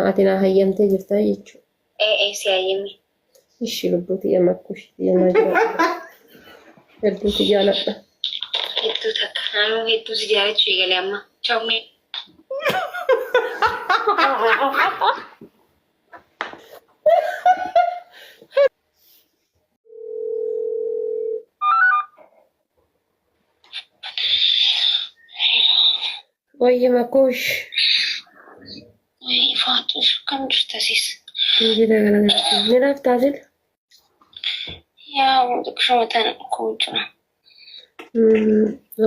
Ati naa hayyamtee jirta jechuudha. Ee ee si hayyame. Ishi lubbuu tiyya makkush tiyya naa jiraadhu. Hedduu si jaaladha. Hedduu takka. Anuu hedduu si jaalachuu eegale amma. Ciao mee. Wayye makkush. Wayii Faaxuus akkam jirta sis? Jira galata. Ni raftaa sila? Yaa xiqqishoo mataan dhukkubuu jira.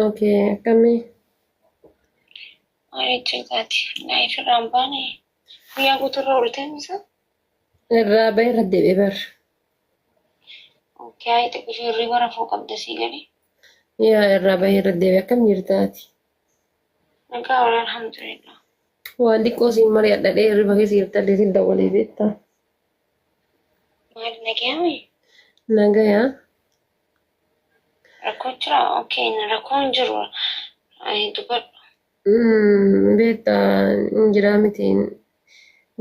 Okay, akkamii? Maal jirtaati? Laayif irraa hin baane guyyaa guutuu irra ooltee misa? Irraa bahee irra deebi'e bar. Okay, ayi xiqqishoo hirriba rafuu qabda sii galee. Yaa irraa bahee irra deebi'e akkam jirtaati? Nagaa wal alhamdulillah. Waan xiqqoo siin mari'adha dhee hirriba keessa jirtallee siin dawwalee beektaa. Maal nagayaami? Nagayaa. Rakkoo jira? Okay, rakkoon hin jiru. Ayi dubbadhu. Beektaa hin jiraa miti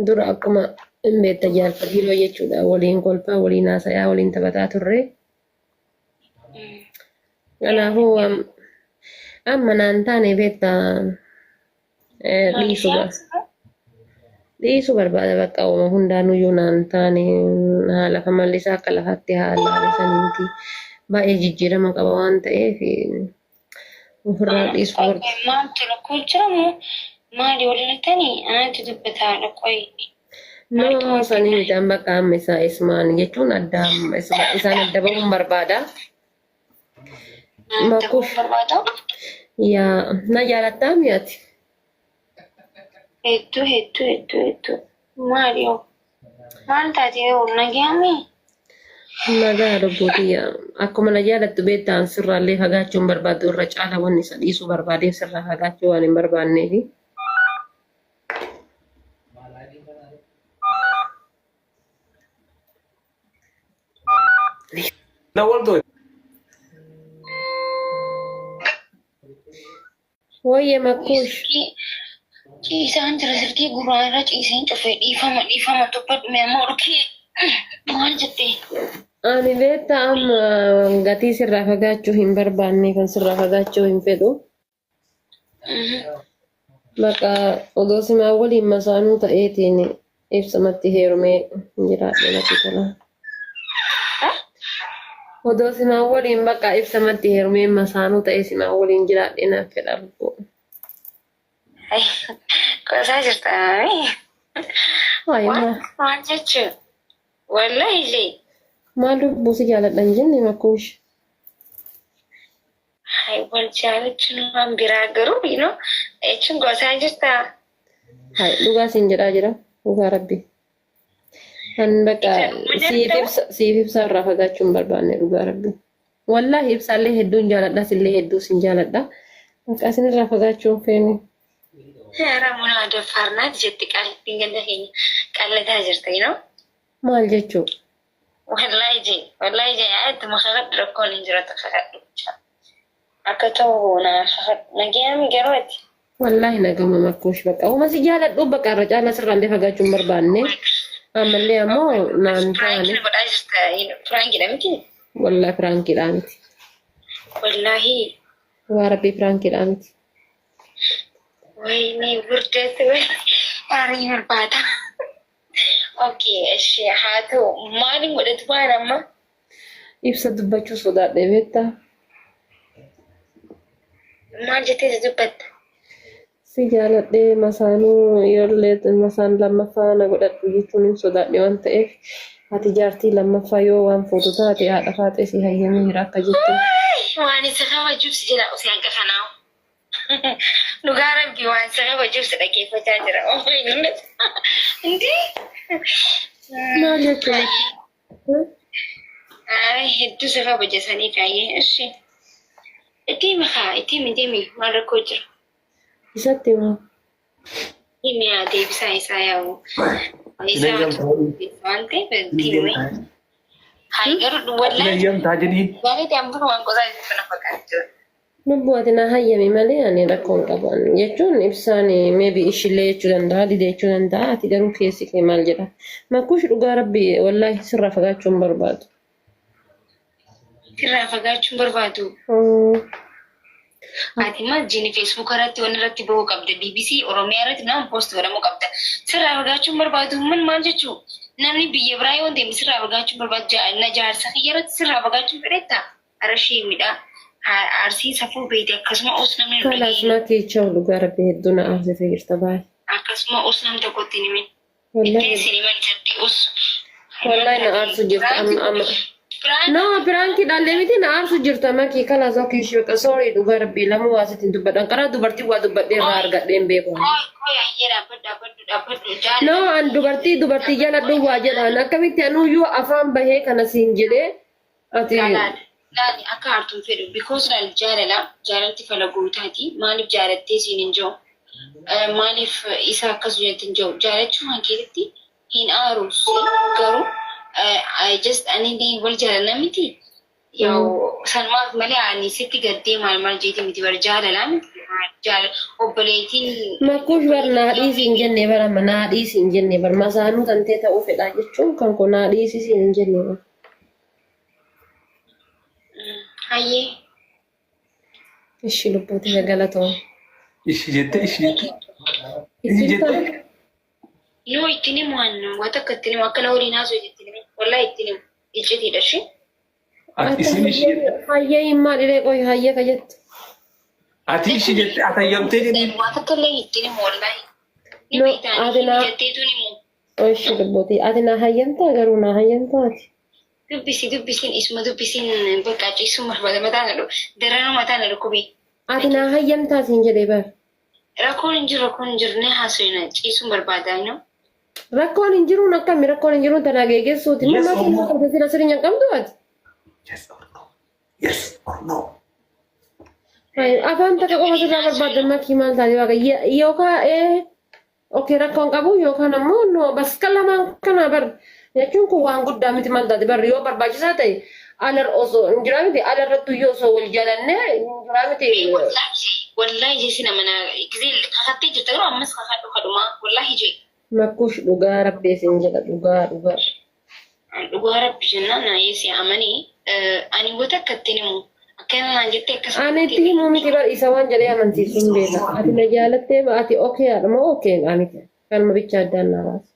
dura akkuma hin beekta jaarsa biiroo jechuudha waliin kolfaa waliin haasayaa waliin taphataa turre. Kanaafuu amma naan taane beektaa dhiisuu bar dhiisuu barbaada bakka uuma hundaanuyyuu naan taane haala kamalli isaa akka lafatti haala saniiti baay'ee jijjiirama qaba waan ta'eef ofirraa dhiisuu barbaada. Maaltu rakkoo jira moo maali wal loltanii anatti dubbataa rakkoo No sanii miti amma bakka amma isaa ismaan jechuun adda isaan adda bahuun barbaada. Makuuf barbaada. Yaa na jaalattaa mi'aati. Hedduu hedduu hedduu hedduu maali yoo maal taate yoo nagayaami? Nagaa lubbuu tiyya. Akkuma na jaalattu beektaan sirraallee fagaachuu hin barbaadu irra caala wanni isa dhiisuu barbaadeef sirraa fagaachuu waan hin barbaanneefi. Dawwaltu. Wayye makkuush. Ciisaan jira silkii gurraa irra ciiseen cufee dhiifama dhiifama dubbadhu mee amma olkee maal jettee? Ani beektaa amma gatii sirraa fagaachuu hin barbaanne kan sirraa fagaachuu hin fedhu. Bakka odoo simaa waliin masaanuu ta'eetiin ibsamatti heerumee jiraadhe natti tola. Odoo simaa waliin bakka ibsamatti heerumee masaanuu ta'ee simaa waliin jiraadhe naaf fedha lubbuu. Qosaa jirta maami. Waayee Maal maal jechuun? Wallahi illee. maal lubbuu si jaaladha hin jenne makkuush. Hay wal jaalachuun waan biraa garuu you know jechuun gosaa jirtaa. Hay dhugaa siin jedhaa jira dhugaa rabbi. Kan bakka siif ibsa siif ibsa irraa fagaachuu hin barbaanne dhugaa rabbi. Wallaahi ibsaallee hedduun jaaladha sillee hedduu sin jaaladha. Bakka isinirraa fagaachuu hin feene. Ramunaa daffaarnaat jetti qaalittiin ganda keenya qallataa jirta you know. Maal jechuu? Wallahi jee wallahi jee ittuma kakadhu rakkoon hin jiratu kakadhu bicha. Akka ta'u na kakadhu nagayaan garuu ati. Wallaahi nagama makkuush bakka uma si jaaladhu bakka irra caalaa sirraallee fagaachuu hin barbaanne. Ammallee ammoo naan taane. Piraankiin godhaa jirta piraankiidha miti. Wallaahi piraankiidhaa miti. Wallaahi. Waa rabbii piraankiidhaa miti. Wayne wurdeetti way aarii barbaada. Okay, eshi haa ta'u maaliin godhatu baan amma? Ibsa dubbachuu sodaadhe beektaa? Maal jettee dubbatta? Si jaaladhee masaanuu yoollee masaan lammaffaa na godhadhu jechuun hin sodaadhe waan ta'eef ati jaartii lammaffaa yoo waan fuutu taate haadha faaxee si hayyamee jira akka jettu. Waan isa kabajuuf si jala usee hanga kanaa. Dhugaa rabbii waan isa kabajuuf si dhaggeeffachaa jira. Oh my goodness. Indii. Maal jechuudha? Ay, hedduu si kabaja sanii kaayyee. Ishi. Itti himi kaa, itti himi deemi maal rakkoo jira. Isatti himaa. Himi yaa deebisaa isaa yaa'u. Isaa waan ta'eef itti himi. Haa garuu Ati wallaahi nayyamtaa jedhii. gaariitti amma waan qosaa jirtu na fakkaata. Lubbuu ati na hayyami malee ani rakkoo hin qabu. Ani jechuun ibsaan maybe ishillee jechuu danda'a dide jechuu danda'a ati garuu keessi kee maal jedha. Makkuush dhugaa rabbi wallaahi sirraa fagaachuu hin barbaadu. Sirraa fagaachuu hin barbaadu. Ati maal jini Facebook irratti wanni irratti bahuu qabda. BBC Oromiyaa irratti nama post godhamuu qabda. Sirraa fagaachuu hin barbaadu. Mun maal jechuu? Namni biyya biraa yoo deeme sirraa fagaachuu hin barbaadu. Na jaarsa kiyya irratti sirraa fagaachuu fedhetta. Arashii midhaa. Arsiin safuu beekti akkasuma us namni nu Kalaas dhageenye. makii chaw dhugaa rabbi hedduu na aarsite jirta baay'ee. Akkasuma us nam tokkotti hin himin. Wallahi Ittiin sin himan isatti us. wallahi na aarsu jirta amma amma. No piraankii dhaallee miti na aarsu jirta makii kalaas okay ishee baqa sorry dhugaa rabbii lamuu waa sitti hin dubbadhan karaa dubartii waa dubbadhee irraa argadhee hin beeku. Qoy qoy ayyee dhaabbadhu dhaabbadhu dhaabbadhu No jaalala. an dubartii dubartii jaaladhu waa jedhaan akkamitti anuyyuu afaan bahee kana siin jedhee ati Laal laali akka aartu hin fedhu because laal jaalala jaalalti fala gootaati maaliif jaalattee siin hin jiru maaliif isa akkas jette hin jiru jaalachuu kan keetitti hin aaru garuu I just ani wal jaalanna miti yaw sanumaaf malee ani sitti gaddee maal maal jeeti miti bar jaalalaa miti jaala obboleettiin Makkuush bar naa dhiisi hin jenne bar amma naa dhiisi hin jenne bar masaanuu tantee ta'uu fedhaa jechuun kan koo naa dhiisi siin hin jenne bar. Hayyee. Ishi lubbuuti na galatoom. Ishi jette ishi jette. Ishi jette. Nuu ittiin himu annu waan takka ittiin himu akka na waliin haasoo ittiin himu wallahi ittiin himu iccitiidha ishee. Ati isin ishi jette. Hayyee hin maal iree qoy hayyee ka jettu. Ati ishi jette atayyamtee jedhiin. Waan takka illee ittiin himu wallahi. Ni No, beektaan ati naa jetteetu ni himu. Ishi lubbuuti ati naa hayyamtaa garuu naa hayyamtaa ati. Dubbisi dubbisin isuma dubbisin bakka ciisuu barbaada mataa na daranuu mataa na dhukkube. Ati naa hayyamtaa siin jedhee bar. Rakkoon hin jiru rakkoon hin jiru ni haasofna ciisuun barbaada no. Rakkoon hin jiruun akkami rakkoon hin jiruun tanaa geeggeessuuti. Yes Nama or no? qabda sila sirrii hin qabdu ati. Yes or no? Yes or no? Afaan takka qofa sirraa barbaadda makii maal taate waaqa yookaan ee okay rakkoon qabu yookaan ammoo no bas kan lamaan kana bar jechuun kun waan guddaa miti maal taate bar yoo barbaachisaa ta'e alar osoo hin jiraa miti alarrattu yoo osoo wal jalannee hin jiraa miti. Wallahi jee si nama gisee kakattee jirta garuu ammas kakadhu kadhumaa wallahi jee. Makkuush dhugaa rabbi isin jedha dhugaa dhugaa. Dhugaa rabbi jennaan naayee si amanii ani wata akka ittiin himu akkana naan jettee akkas Ani itti himuu miti bar isa waan jedhee amansiisu hin beeka. Ati na jaalattee ati okee haadha moo okee dha miti. Kanuma bicha addaan naa baasa.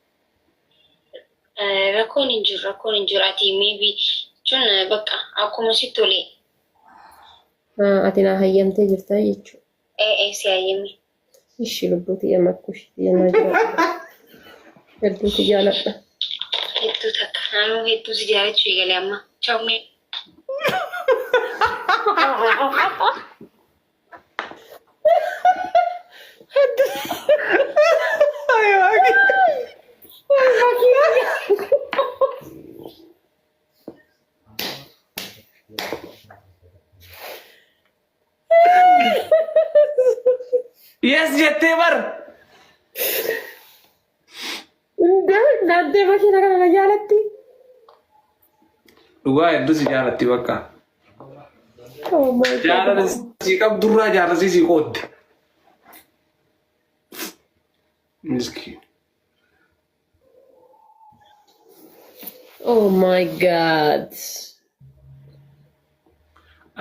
Rakkoon hin jiru rakkoon hin jiru ati maybe jechuun bakka akkuma sitti tole. Ati naa hayyamtee jirta jechuudha. Ee si hayyame. Ishi lubbuu tiyya makkush tiyya naa jiraadha. Hedduu si jaaladha. Hedduu takka naannoo hedduu si jaalachuu eegale amma. Ciao mee. Yes jettee bar. Indee naantee makiina kana na jaalatti. Dhugaa hedduu si jaalatti bakka. Oh my God. Jaalala si qabdurraa jaalala si qoodde. Miskiin. Oh my God.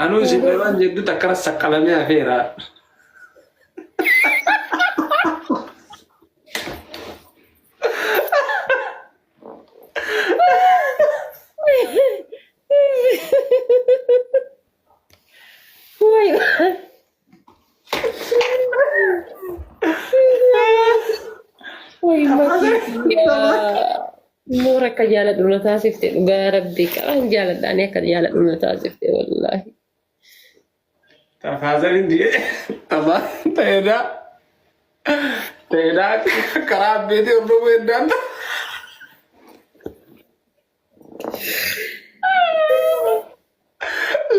Anuu isin lamaan jedhutti akkana saqqalamee hafeera. Why? Moora akka jaaladhu na taasifte dhugaa rabbii qaraan jaaladha ani akka jaaladhu na taasifte wallaahi. Tafaazaliin taphaa ta'eedhaa ta'eedhaa karaa abbeetii hordofuu heddaan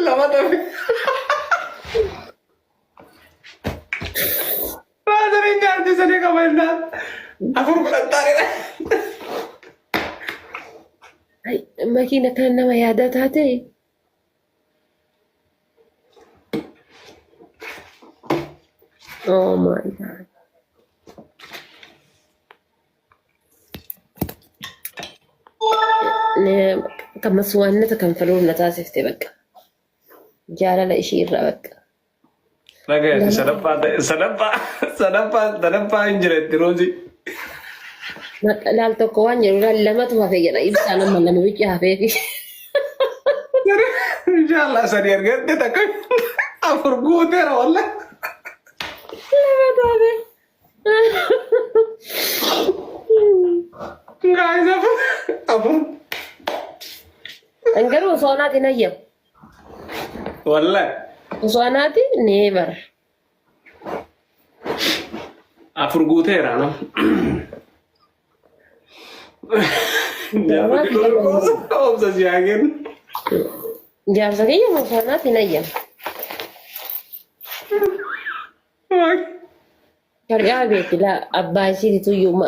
lama tafe. Faazaliin jaartii sadii qaba jennaan afur kudhan taa'eedha. Makiina kana nama yaadaa taate. Oh my God. Kan maswaannata kan faluun na taasifte bakka. Jaalala ishii irraa bakka. Dhagaye sadaffaa ta'e sadaffaa sadaffaa sadaffaa hin jira itti roozii. Laal tokko waan jedhu laal lamatu hafe jedha ibsaan amma lama bicha hafeefi. Inshallah sadi argatte takka afur guuteera wallah. Lamatu hafe. Guys afur afur. An garuu osoo anaati hin hayyamu. Wallah. Osoo anaati never. Afur guuteera no. Obsa si haa kennu. Jaarsa kiyya osoo anaati hin hayyamu. Shari'aa beekti laa abbaa isiititu iyyuu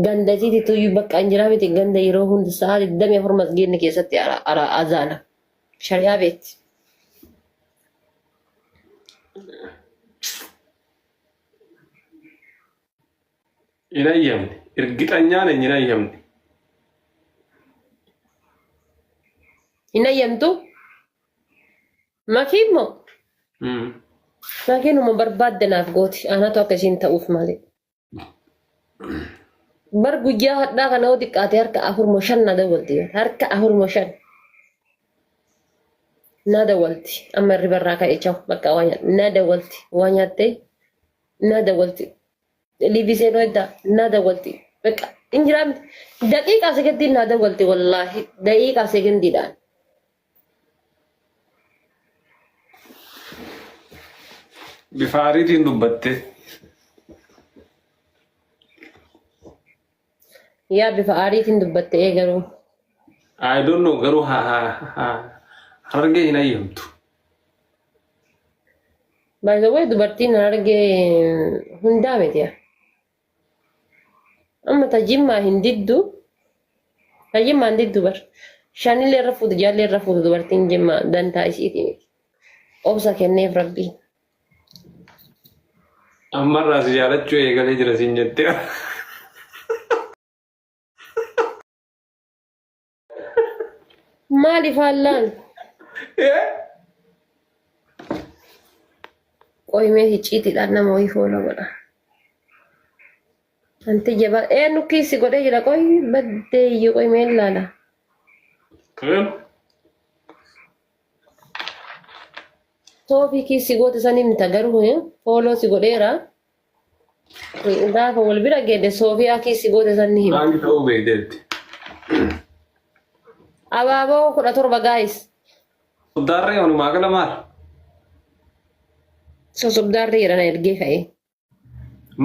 ganda isiititu iyyuu bakka hin jiraa miti ganda yeroo hundi sa'a 24 masgiidni keessatti ara azaana. Shari'aa beekti. Hin hayyamne. Irgixanyaan hin hayyamne. Hin hayyamtu? Makii immoo makiin uma barbaadde naaf gooti. Anatu akka isiin ta'uuf malee. Bar guyyaa hadhaa kana yoo xiqqaate harka afur moo shan na dawwalti. Harka afur moo shan na dawwalti. Amma irriba irraa ka'e chaw bakka waa nyaadhe na dawwalti. Waa nyaattee na dawwalti. Liivii seenuu eddaa na dawwalti. Bakka hin jiraa miti. Daqiiqaa sekendiin na dawwalti wallaahi. Daqiiqaa sekendiidhaan. Bifa ariitiin dubbatte. Yaa bifa aariitiin dubbatte ee garuu. I don't know garuu harargee hin hayyamtu. By the way dubartiin harargee hundaa miti. Amma ta jimmaa hin diddu. Ta jimmaa hin diddu bar. Shanillee irra fuutu jaallee irra fuutu dubartiin jimmaa dantaa isiitii miti. Obsa kenneef rabbiin. Ammarraa si jaalachuu eegalee jira siin jettee. Maaliif haallaan? Qoyimee hicciitiidhaan nama wayii fooloo godha. Wanti jabaa ee nukkiisi godhee jira qoyi baddee iyyuu qoyimee ilaala. Soofii kiissi goote san himta garuu fooloo si godheera. Gaafa wal bira geedde Soofiyaa kiissi goote san ni hima. Raangi ta'uu beekteetti. Abaaboo 17 gaayis. Sobdaarree walumaa gala maal? Sosobdaarree jedhana ergee ka'ee.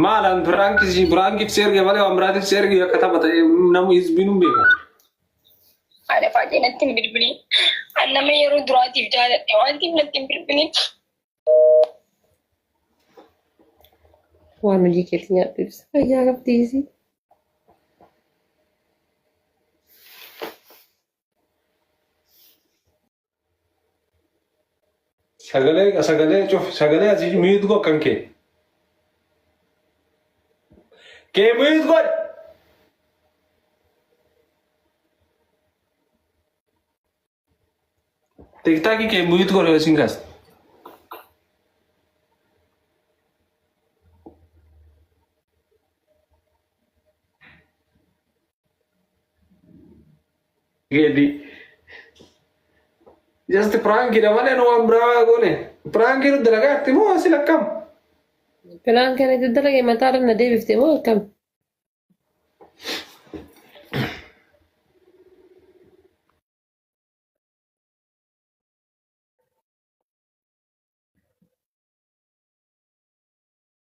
Maal an piraanki si piraankiif si erge malee waan biraatiif si erge akka tapha ta'e namni hizbiin hin beeka. Haadha faatee natti hin bilbilin. An nama yeroo duraatiif jaaladhe waan ta'eef natti hin bilbilin. Waan hojii keetti nyaadhu ibsa. Fayyaa qabdi isii. Sagalee sagalee cuf sagalee asii mute godh kan kee. Kee mute godh. Tiktaakii kee mute godh yoo isin kaas. Keetii. Just prank dha malee nu waan biraa goone. Prank nu dalagaa jirti moo asil akkam? Pilaan kana itti dalage mataarra na deebifte moo akkam?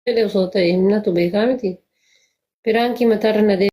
Fedhe osoo ta'e himnatu beekaa miti. Piraankii mataarra na deebifte.